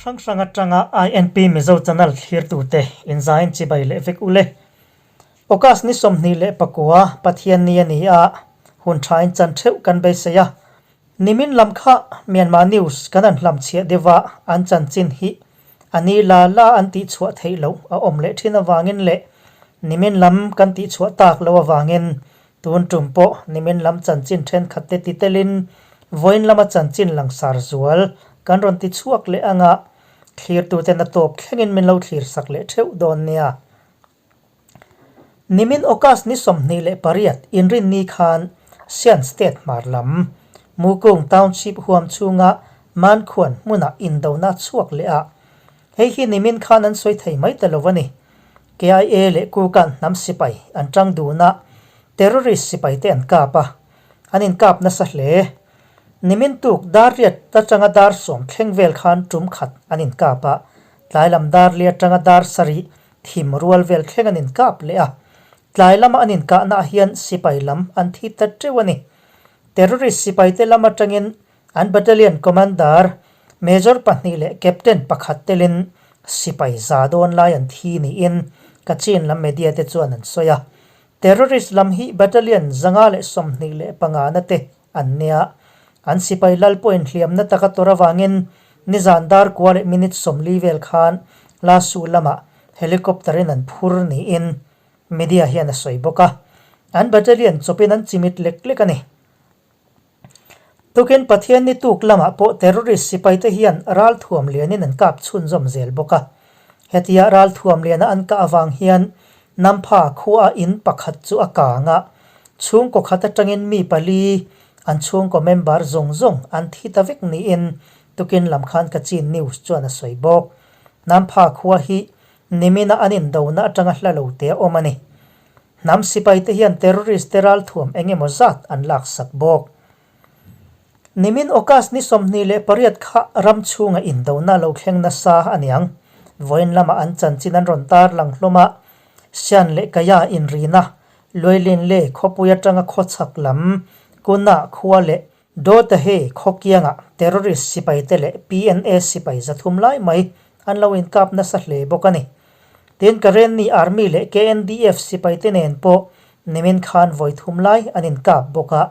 hrang hrang atanga INP Mizo Channel thlirtute inzain chibai leh vek ule. August ni 29 Pathianni a ni a, hun thain chan theuh kan beisei a. Nimin lam kha Myanmar News kan an hlamchhiah deuh a, an chanchin hi a ni la la an tihchhuah theih loh a awm leh thin avangin leh nimin lam kan tihchhuah tak loh avangin tun tum pawh nimin lam chanchin thenkhat te ti telin vawiin lama chanchin langsar zual kan rawn ti chhuak leh anga thlirtuten a tawp thlengin min lo thlirsak leh theuh dawn nia. Nimin August ni 28 inrinni khan Sian State hmar lam Mukung Township huam chhunga Mankhuan hmunah indona chhuak leh a, hei hi nimin khan an sawi thei mai ta lo a ni. KIA leh Kukan hnam sipai an tang dun a, terrorist sipaite an kap a, an inkap nasa hle. Nimin tuk dar riat atanga dar sawm thleng vel khan tum khat an inkap a, tlai lam dar li atanga dar sarih Thim rual vel thleng an inkap leh a, tlai lama an inkahnaah hian sipai lam an thi ta teuh a ni. Terrorist sipaite lam atangin an battalion commander Major pahnih leh Captain pakhat telin sipai za dawn lai an thi niin Kachin lam media te chuan an sawi a. Terrorist lam hi battalion 125 na te an nia. An sipai lal pawhin hliamna taka tawrh avangin nizan dar kua leh minute 40 vel khan Lasu lamah helicopter in an phur niin media hian a sawi bawk a. An battalion chawpin an chimit lek lek a ni. Tukin Pathianni tuk lamah pawh terrorist sipaite hian ral thuam lianin an kap chhunzawm zel bawk a. Hetia ral thuam liana an kah avang hian Nampha khua in pakhat chu a kang a, chhungkaw khat atangin mi pali an chhungkaw member zawng zawng an thi ta vek niin tukin lam khan Kachin News chuan a sawi bawk. Nampha khua hi nimina an indona atanga hla lo te a awm a ni. Hnam sipaite hian terrorist te ralthuam eng emaw zat an laksak bawk. Nimin August ni 28 kha ram chhunga indona lo thleng nasa a niang. Vawiin lamah an chanchin an rawn tar lang hlawm a, Sian leh Kaya inrina, Luailin le khawpui atanga khawchhak lam, Kuna khua leh Dawtahe khaw kiangah terrorist sipaite leh PNA sipai 300 lai mai an lo inkap nasa hle bawk a ni. Tin, Karenni Army leh KNDF sipaite nen pawh nimin khan vawi thum lai an inkap bawk a.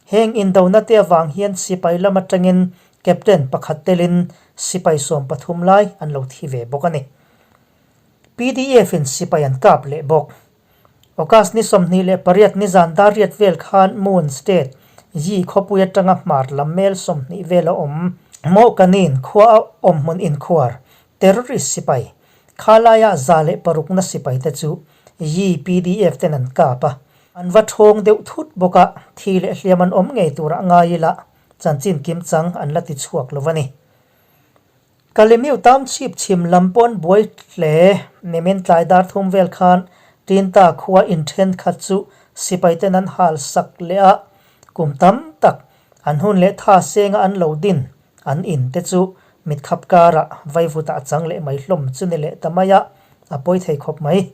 Heng indona te avang hian sipai lam atangin Captain pakhat telin sipai 13 lai an lo thi ve bawk a ni. PDF in sipai an kap leh bawk. August ni 28 nizan dar riat vel khan Moon State, Yi khawpui atanga hmar lam mel 20 vel a awm. Mawhkanin khua a awm hmun inkhuar, terrorist sipai, khalaia 106 na sipai te chu Yi PDF ten an kap a. An va thawng deuh thut bawk a, thi leh hliam an awm ngei turah ngai ila chanchin kim chang an la ti chhuak lo a ni. Kalemiu Township chhim lam pawh an buai hle. Nimin tlai dar thum vel khan Tinta khua in thenkhat chu sipai ten an hal sak leh a, kum tam tak an hun leh tha senga an lo din an in te chu mitkhap karah vaivutah a chang leh mai hlawm chu ni leh ta mai a, a pawi thei khawp mai.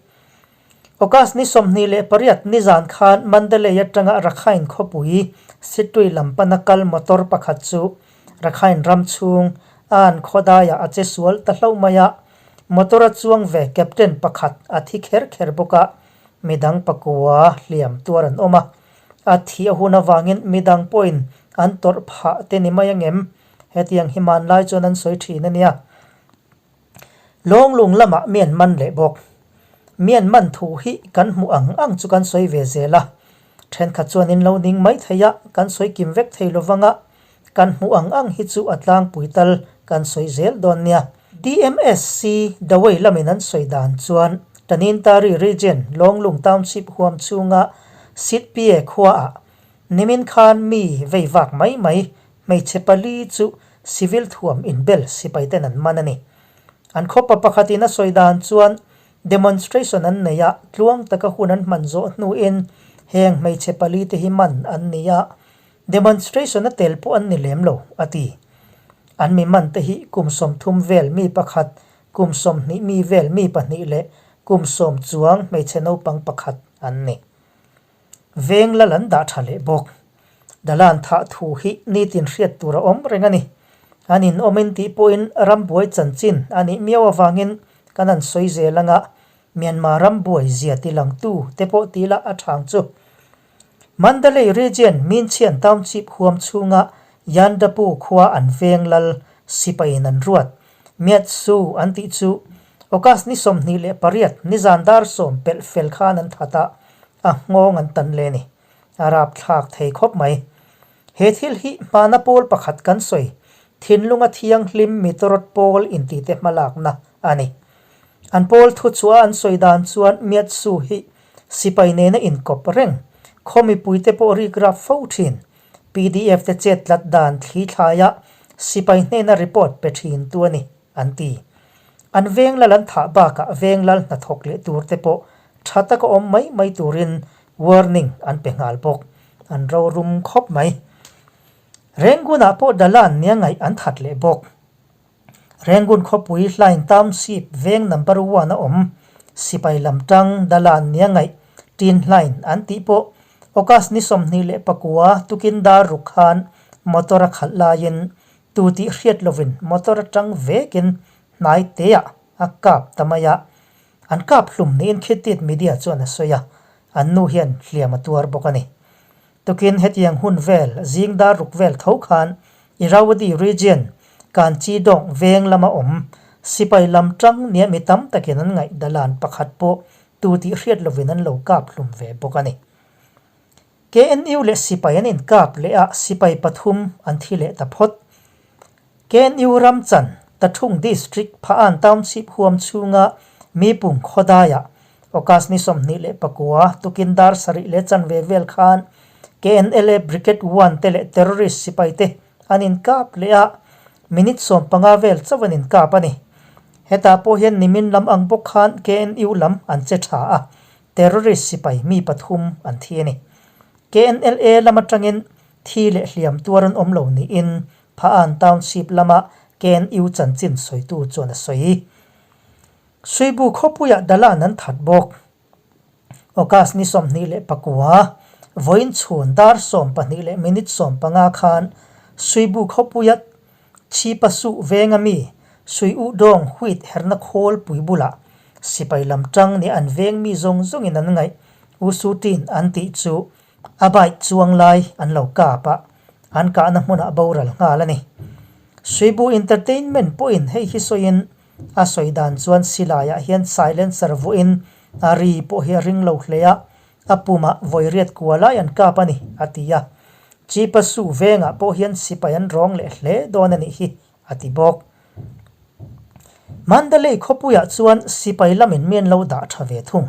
August ni 28 nizan khan Mandalay atanga Rakhine khawpui Sittui lam pana kal motor pakhat chu Rakhine ram chhung a an khawdaiah a che sual ta hlauh mai a, motor a chuang ve captain pakhat a thi kher kher bawk a, midang pakua hliam tuar an awm a, a thih a hun avangin midang pawhin an tawrh phah te ni mai angem? Hetiang hi hmanlai chuan an sawi thin a nia. Lawnglung lamah mi an man leh bawk. Mi an man thu hi kan hmuh ang ang chu kan sawi ve zel a. Thenkhat chuan in lo ning mai thei a, kan sawi kim vek thei lovang a, kan hmuh ang ang hi chu a tlangpui tal kan sawi zel dawn nia. DMSC Dawei lamin an sawi dan chuan Tanintari Region Lawnglung Township huam chhunga Sitpie khuaah nimin khan mi vei vak mai mai Hmeichhe pali chu civil thuam inbel sipaiten an man a ni. An khawpa pakhatin a sawi dan chuan demonstration an nei a, tluang taka hun an hman zawh hnuin heng hmeichhe pali te hi man an ni a, demonstration a tel pawh an ni lem lo, a ti. An mi man te hi kum 30 vel mi pakhat, kum 20 mi vel mi pahnih leh kum 10 chuang hmeichhe naupang pakhat an ni. Veng lal an dah tha leh bawk. Dalan thah thu hi nitin hriat tur a awm reng a ni. An in awmin tih pawhin rambuai chanchin a nih miau avangin kan han sawi zel anga Myanmar rambuai zia tilangtu te pawh ti ila a thang chu. Mandalay Region Minchian Township huam chhunga Yandapu khua an veng lal sipaiin an ruat. Myat Su an tih chu August ni 28 nizan dar sawm pelh fel khan an that a, a nghawng an tan leh a ni. A rapthlak thei khawp mai. He thil hi hmana pawl pakhat kan sawi, thinlunga thianghlim mitawrawt pawl intite hmalakna a ni. An pawl thuchhuah an sawi dan chuan Myat Su hi sipai nena inkawp reng, khaw mipuite pawh rikrap fo thin. Pdf te chet tlat dan thli thlaia sipai hnena report pe thin tu a ni, an ti. An veng lal an thah bakah veng lal hnathawk leh tur te pawh tha taka awm mai mai turin warning an pe nghal bawk. An rorum khawp mai. Rengunah pawh Dalan nia ngaih an that leh bawk. Rangoon khawpui Hlain Township veng number one a awm. Sipai lam tang Dalan nia ngaih Tin Hlain an tih pawh August ni 29 tukin dar ruk khan motor a khalh laiin tu tih hriat lovin motor atang vekin hnai teah a kap ta mai a. An kap hlum niin Khittit media chuan a sawi a, an nu hian hliam a tuar bawk a ni. Tukin hetiang hun vel zing dar ruk vel tho khan Irrawaddy region Kanchi Dawng veng lama awm sipai lam tang nia mi tam takin an ngaih dalan pakhat pawh tu tih hriat lovin an lo kap hlum ve bawk a ni. KNU leh sipai an inkap leh a sipai pathum an thi leh ta phawt. KNU ram chan Tathung District Pha-an Township huam chhunga Mipung khawdaiah August ni 29 tukin dar sarih leh chanve vel khan KNLA Brigade One te leh terrorist sipai te an inkap leh a, minute 15 vel chauh an inkap a ni. Hetah pawh hian nimin lam ang bawk khan KNU lam an che tha a, terrorist sipai mi pathum an thi a ni. KNLA lam atangin thi leh hliam tuar an awm lo niin Pha-an Township lama KNU chanchin sawitu chuan a sawi. Suibu khawpuiah Dalan an that bawk. August ni 29, vawiin chhun dar 12 leh minute 15 khan Suibu khawpuia Chhipa Suh venga mi Sui U Dawng Huit herna khawlpui bulah sipai lam tang nia an veng mi zawng zawngin an ngaih U Su Tin an tih chu A bike chuang lai an lo kap a, an kahna hmunah boral nghal a ni. Suibu Entertainment pawhin hei hi sawiin a sawi dan chuan silaiah hian silencer vuahin a ri pawh hi a ring lo hle a, a pumah vawi riat kua lai an kap a ni, a ti a. Chipasu vengah pawh hian sipai an rawng leh hle dawn a nih hi, a ti bawk. Mandalay khawpuiah chuan sipai lamin mi an lo dah tha ve thung.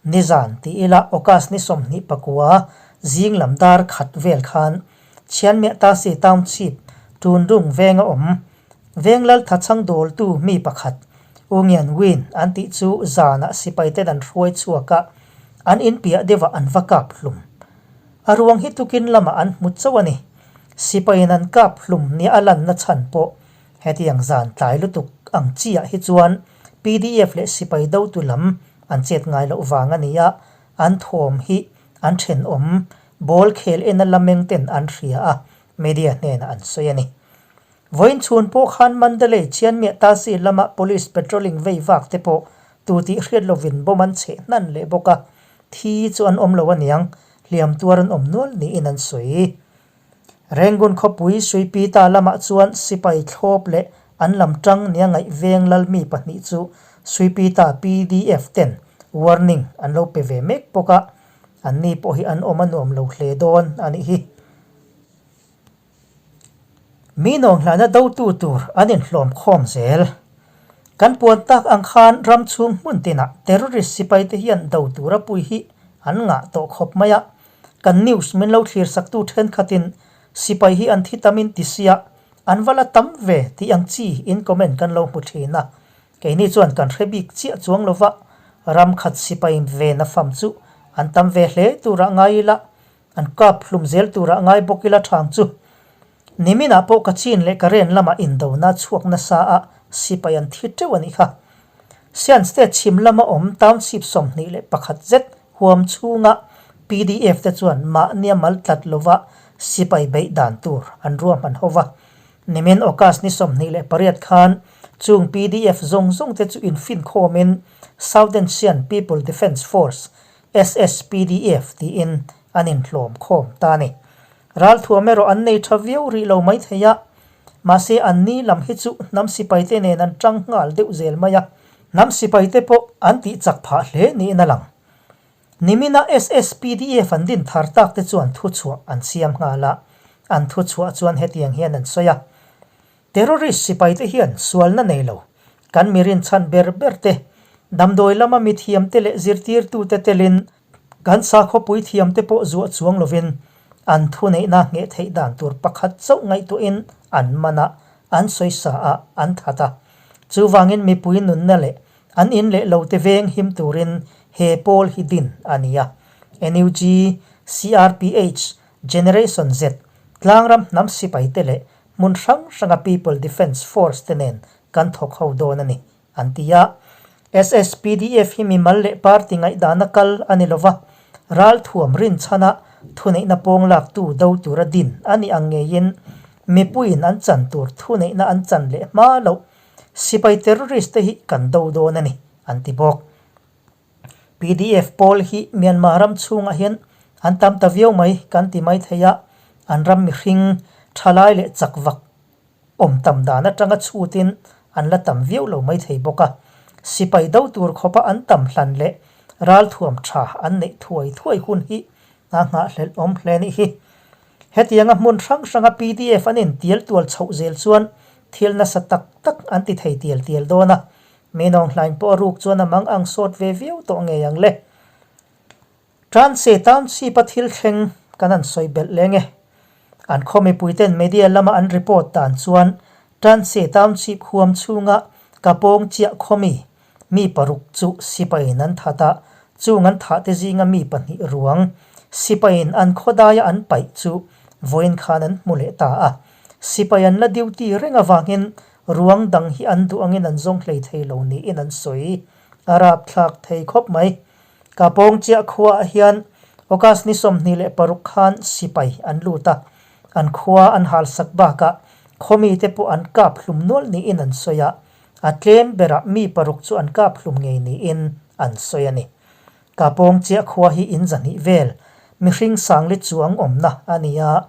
Nizan ti ila August ni 29 zing lam dar khat vel khan Chianmiah Tasi Township Tundung venga awm Venglal thachhang dawltu mi pakhat U Ngian Win an tih chu zanah sipai ten an hruai chhuak a, an inpiah deuhah an va kap hlum. A ruang hi tukin lamah an hmu chauh a ni. Sipaiin an kap hlum nia a lanna chhan pawh Hetiang zan tlai lutuk ang chiah hi chuan pdf leh sipai dotu lam an chet ngai loh vang a ni a, an thawm hi an thenawm ball khel ena lameng ten an hria a, media hnenah an sawi a ni. Vawiin chhun pawh khan Mandalay Chianmiah Tasi lama police patrolling vei vak te pawh tu tih hriat lovin bomb an cheh hnan leh bawk a, thi chu an awm lo aniang, hliam tuar an awm nual niin an sawi. Rangoon khawpui Suipita lamah chuan sipai thlawp leh an lam tang nia ngaih veng lal mi pahnih chu Suipita pdf ten warning an lo pe ve mek bawk a, anni pawh hi an awm a nuam lo hle dawn a nih hi. Mi nawnghlana dotu tur an inhlawm khawm zel. Kan puan tak ang khan ram chhung hmun tinah terrorist sipaite hian do tura pui hi an ngah tawh khawp mai a, Kan news min lo thlir saktu thenkhatin sipai hi an thi tamin ti sia, an va la tam ve tih ang chi in comment kan lo hmu thin a. Keini chuan kan hre bik chiah chuang lova, ram khat sipai ve na fam chu an tam ve hle turah ngai ila, an kap hlum zel turah ngai bawk ila thang chu. Niminah pawh Kachin leh Karen lamah indona chhuak nasa a sipai an thi teuh a nih kha. Sian State chhim lama awm township 21 zet huam chhunga pdf te chuan mahnia mal tlat lova sipai beih dan tur an ruahman ho va. Nimin August ni 28 khan chung pdf zawng zawng te chu infinkhawmin Southern Sian People Defence Force, SSPDF, tiin an inhlawm khawm ta a ni. Ralthuam erawh an nei tha viau rih lo mai thei a, mahse an ni lam hi chu hnam sipaite nen an tang nghal deuh zel mai a, hnam sipaite pawh an tih chak phah hle niin a lang. Nimina SSPDF an din thar tak te chuan thuchhuah an siam nghal a, an thuchhuah chuan hetiang hian an sawi a, Terrorist sipaite hian sualna nei lo, kan mi rinchhan ber ber te, damdawi lama mithiamte leh zirtirtute telin kan sakhawpui thiamte pawh zuah chuang lovin an thuneihna ngheh theih dan tur pakhat chauh ngaihtuahin an man a, an sawisa a, an that a. Chuvangin mipui nunna leh An in leh lo te veng him turin he pawl hi din a ni a. NUG, CRPH, Generation Z, Tlangram hnam sipai te leh hmun hrang hranga People Defence Force te nen kan thawk ho dawn a ni, an ti a. SSPDF hi mimal leh party ngaihdana kal a ni lova, ralthuam rinchhana thuneihna pawng laktu do tura din a nih ang ngeiin mipuiin an chan tur thuneihna an chan leh hma loh Sipai terrorist te hi kan do dawn a ni, an ti bawk. Pdf pawl hi Myanmar ram chhungah hian an tam ta viau mai kan ti mai thei a, an ram mihring thalai leh chak vak awm tam dan atanga chhutin an la tam viau lo mai thei bawk a. Sipai do tur khawpa an tam hlan leh ralthuam tha an neih thuai thuai hun hi a nghahhlelh awm hle nih hi. Hetianga hmun hrang hranga pdf an intial tual chhoh zel chuan thil nasa tak tak an ti thei tial tial dawn a, Minawng hlain pawh a ruk chuan a mang ang sawt ve viau tawh ngei ang le. Transe Township-a thil thleng kan han sawi belh leng e. An khaw mipuiten media lama an report dan chuan Transe Township huam chhunga Kapawng chiah khaw mi Mi paruk chu sipaiin an that a, chung an thahte zinga mi pahnih ruang sipaiin an khawdaia an paih chu vawiin khan an hmu leh ta a. Sipai an la duty reng avangin ruang dang hi an duh angin an zawng hlei thei lo niin an sawi. A rapthlak thei khawp mai. Ka pawng chiah khuaah hian August ni 26 khan sipai an lut a, an khua an halsak bakah khaw mite pawh an kap hlum nual niin an sawi a. A tlem berah mi paruk chu an kap hlum ngei niin an sawi a ni. Kapawng chiah khua hi in zahnih vel mihring sangli chuang awmna a ni a,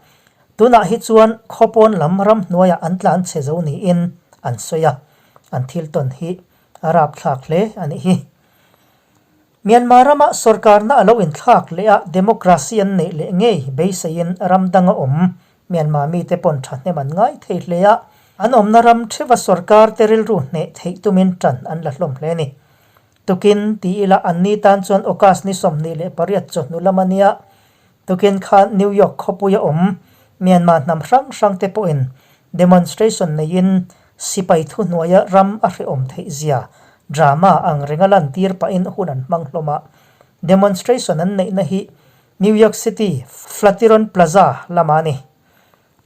tunah hi chuan khawpawn lam ramhnuaiah an tlan chhe zo niin an sawi a, an thil tawn hi a rapthlak hle a nih hi. Myanmar rama sorkarna a lo inthlak leh a democracy an neih leh ngei beiseiin ram danga awm Myanmar mite pawn thahnem an ngai thei hle a, an awmna ram theuha sorkar te rilru hneh theih tumin tan an la hlawm hle a ni. Tukin ti ila anni tan chuan August ni 28 chawhnu lam a nia, tukin khan New York khawpuia awm Myanmar hnam hrang hrang te pawhin demonstration neiin sipai thuhnuaia ram a hrehawm theih zia drama ang renga lantir pahin hun an hmang hlawm a. Demonstration an neihna hi New York City, Flatiron Plaza lamah a ni.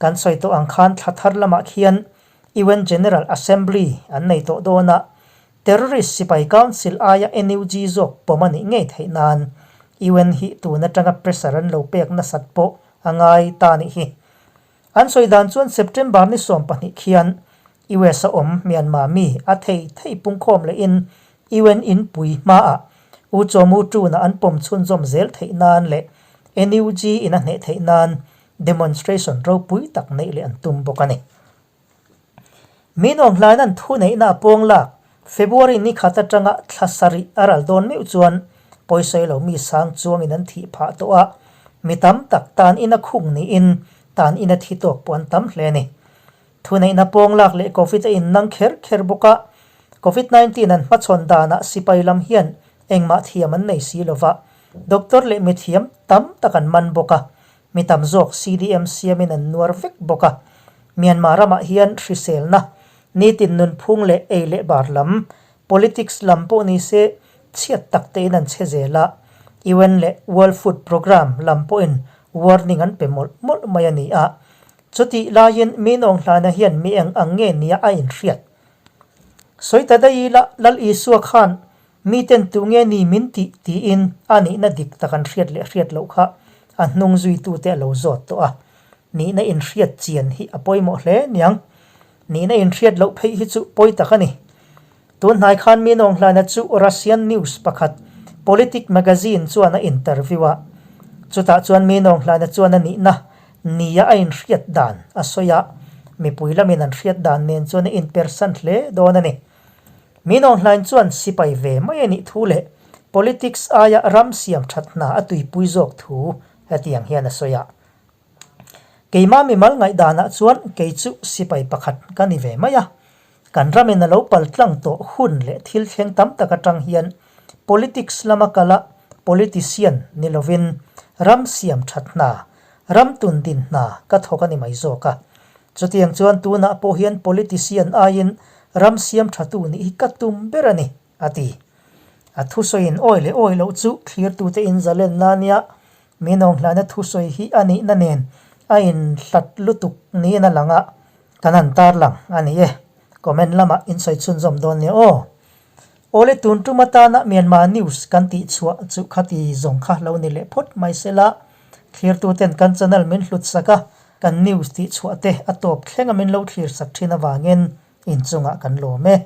Kan sawi tawh ang khan thla thar lamah khian UN General Assembly an nei tawh dawn a, Terrorist sipai council aia NUG zawk pawm a nih ngei theih nan UN hi tun atanga pressure an lo pek nasat pawh a ngai ta nih hi. An sawi dan chuan September ni 12 khian US a awm Myanmar mi a thei thei pungkhawm lehin UN inpui hmaah U Chaw Mu Tun-a an pawm chhunzawm zel theih nan leh NUG in a hneh theih nan demonstration ropui tak neih leh an tum bawk a ni. Min awm hlain an thuneihna a pawng lak February ni khat atanga thla sarih a ral dawn meuh chuan pawisawi lo mi sang chuangin an thih phah tawh a, mi tam tak tan ina khung niin tan ina thi tawk pawh an tam hle a ni. Thuneihna pawng lak leh Covid a innang kher kher bawk a, Covid 19 an hmachhawn danah sipai lam hian engmah thiam an nei si lova, doctor leh mithiam tam tak an man bawk a, Mi tam zawk CDM siamin an nuar vek bawk a. Myanmar ramah hian hriselna, nitin nunphung leh ei leh bar lam, politics lam pawh ni se chhiat tak tein an che zel a. UN leh World Food Programme lam pawhin warning an pe mawlh mawlh mai a ni a. Chutih laiin Minawng hlana hian mi eng ang nge nia a inhriat? Sawi ta daih ila Lal Isua khan Miten tu nge ni min tih tiin a nihna dik tak an hriat leh hriat loh kha a hnung zuitute a lo zawt tawh a. Nihna inhriat chian hi a pawimawh hle niang. Nihna inhriat loh phei hi chu pawi tak a ni. Tun hnai khan Min Aung Hlaina chu Russian news pakhat Politik magazine chuan a interview a. Chutah chuan Min Aung Hlaina chuan a nihna nia a inhriat dan a sawi a, mipui lamin an hriat dan nen chuan a inpersan hle dawn a ni. Min Aung Hlain chuan sipai ve mai a nih thu leh politics aia ram siam that hna a tuipui zawk thu hetiang hian a sawi a. Keimah mimal ngaihdanah chuan kei chu sipai pakhat ka ni ve mai a. Kan ramin a lo pal tlang tawh hun leh thil thleng tam tak atang hian politics lama kala politician ni lovin ram siam that hna, ram tun din hna ka thawk a ni mai zawk a. Chutiang chuan tunah pawh hian politician aiin ram siam thatu nih hi ka tum ber a ni, a ti. A thusawiin awi leh awi loh chu thlirtute inzalenna nia Min awnghlana thusawi hi a nihna nen a inhlat lutuk niin a lang a, kan han tarlang a ni e. Comment lamah in sawi chhunzawm dawn nia aw. Awle tun tum atana Myanmar news kan tih chhuah chu khati zawng kha lo ni leh phawt mai sela, thlirtuten kan channel min hlut sak a, kan news tih chhuah te a tawp thlenga min lo thlir sak thin avangin inchungah kan lawm e.